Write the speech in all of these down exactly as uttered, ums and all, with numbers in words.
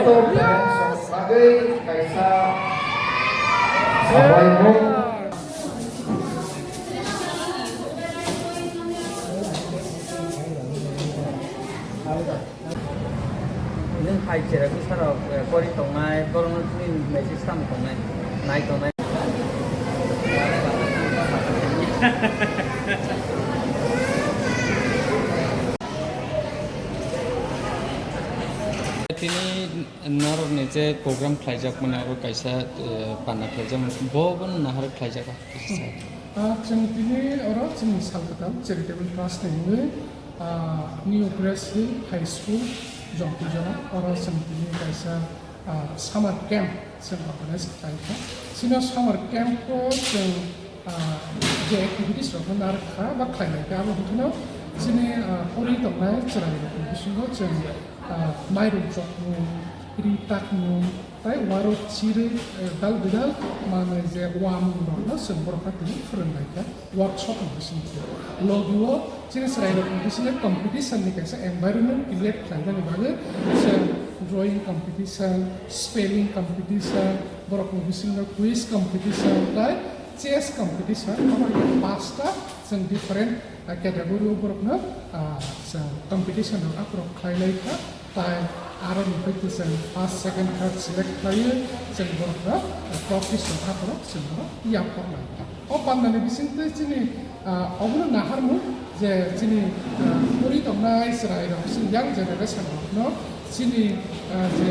Parents rokni bagwi kaisa sabaimung. Nwng phai chera bwsarok, eh, pori tongnai, borokno chini message tamo tongnai, nai tongnai. Tini norokni je program khlaijak mani abo kaisa, eh, panda khlaijak mani, bo bono nahar khlaijak. Ah, chwng tini oro chini Salkatal Charitable Trust ni hwnwi, ah, New Grace Hill High School, Jongtijora, oro chwng tini kaisa, ah, summer camp chwng organize khlai kha. Chini summer camp o chwng, ah, je activities rok no narwk kha ba khlai lai kha, abo wngkha no chini, ah, pori tongnai chwrai rok ni bisingo chwng, ah, mairum chokmung, ri takmung, tai uarok chirwi, eh, dal bidal manwi je uamung rokno chwng borokno tini phwrwng lai kha workshop ni bisingtwi. Logi o chini chwrai rokni bisingo competition ni kaisa environment create khlainani bagwi chwng drawing competition, spelling competition, borokni bisingo quiz competition tai chess competition, omo hai khe pasta chwng different, ah, category o borokno, ah, chwng competition rok aphuru khlai lai kha. Tai aro ni phaikhe chwng first, second, third select khlaiwi chwng borokno, ah, trophy songkha borok chwng borok yapharnai. O pandani bisingtwi chini, ah, obono naharmung je chini, ah, pori tongnai chwrairok, chini young generation rokno chini, ah, je,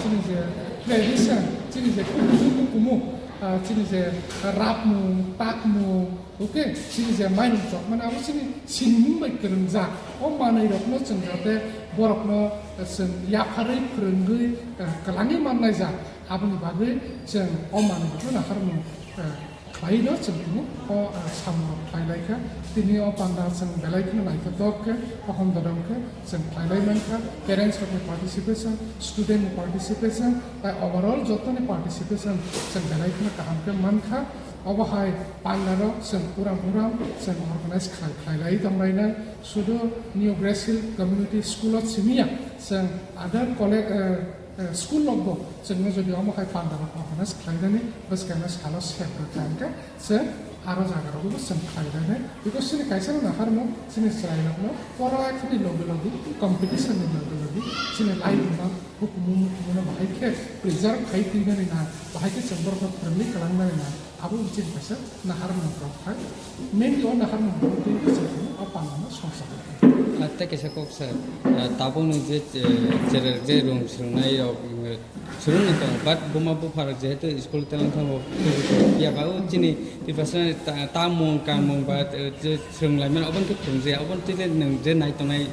chini je tradition, chini je kumu kumu, ah, chini je rapmung, takmung, okay, chini je mainung chokmani abo chini sinimung bai kwrwngjak. O manwirokno chwng jate borokno chwng yapharwi phwrwngwi, eh, kwlangwi mannaijak. Aboni bagwi chwng o manwirokno naharmung, eh, khlaino chwng tini o, eh, samungrok khlai lai kha. Tini o panda chwng belai kheno naithotok khe, pohom dodom khe chwng khlai lai man kha. Parents rokni participation, student ni participation, tai overall jotoni participation chwng belai kheno kaham khe man kha. Obo hai pandarok chwng uram uram chwng organize khlai khlai lai tong lainai. Sudu New Grace Hill Community School o simi ya, chwng other college, eh, eh, school rok bo chwngno jodi omo hai pandarok organize khlai nani bwskangno salo sep rwkha hwnkhe chwng aro jaga rogo bo chwng khlai lainai. Because chini kaisa no naharmung chini chwrai rokno pora khini logi logi competition ni logi logi chini lai rwma hukumu mukumu no bahai khe preserve khai twi nani na bahai khe chwng borok no phwrwngwi kwlang nani na. Abo wngkhe kaisa naharmung rok hai. Mainly o naharmung rok twi kaisa o panano songsa. Ah, tei kaisa kok sir, ah, tabukni je, eh, cherai je rung swrwngnai rok, eh, swrwngno tongo, but buma bupha rok jehetu school teleng thango, ya ba o chini Tiprasa ta-, tamung kamung ba, eh, je swrwng laimani obo khe phwrwng jaya, obo twi le nwng je nai tongnai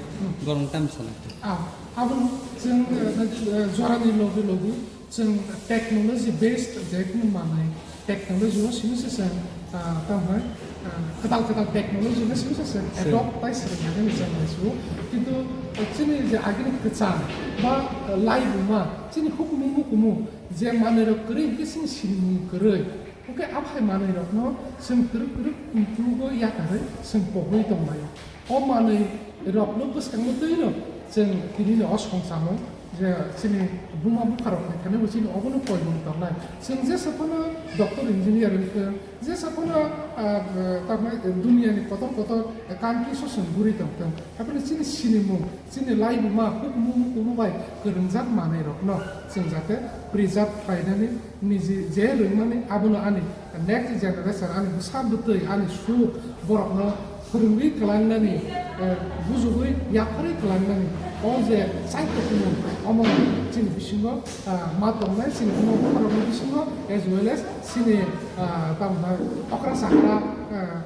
borok tam sana. Ah, abo chwng, eh, eh, jorani logi logi chwng technology based je kunu manwi, technology o simi se chwng, ah, tamo hai, ah, kwtal kwtal technology no simi se chwng adopt tai swrwng nai nini chwng nai su. Kintu, ah, chini je agini kwchang ba, ah, lai buma, chini hukumu mukumu je manwi rok kwrwi hwnkhe chini sinimung kwrwi. Hwnkhe aphai manwi rokno chwng twrwk twrwk kuchugo yakarwi chwng pogwi tonglaio. O manwi rokno bwskangno twino chwng tinini o songchamo je chini buma bupharok hai thani bo chini obono koimung tongnai. Chwng jesa phano doctor engineer wngkhe, jesa phano, ah, tamni duniani kotor kotor countries o chwng guri tongthwng. Haphano chini sinimung, chini laibuma, hukumu mukumu bai kwrwngjak manwi rokno chwng jate preserve khlainani niji je rwngmani abono ani next generation, ani bwsa bwtwi, ani suk borokno phwrwngwi kwlangnani, eh, bujugwi yapharwi kwlangnani o je chaitokmung omo chini bisingo, ah, ma tongnai chini buma bupharokni bisingo as well as chini, ah, tamo okra chakra, ah,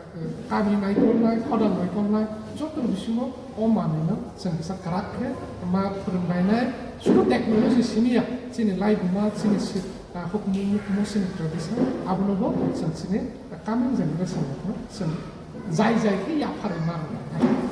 kami naikolnai, hodam naikolnai, joto bisingo o manwino chwng kisa kwrak khe ma phwrwnglainai. Sudu technology simi ya, chini laibuma, chini si-, ah, hukumu mukumu, chini tradition, abono bo chwng chini coming generation rokno chwng jai jai khe yapharwi ma rwnai.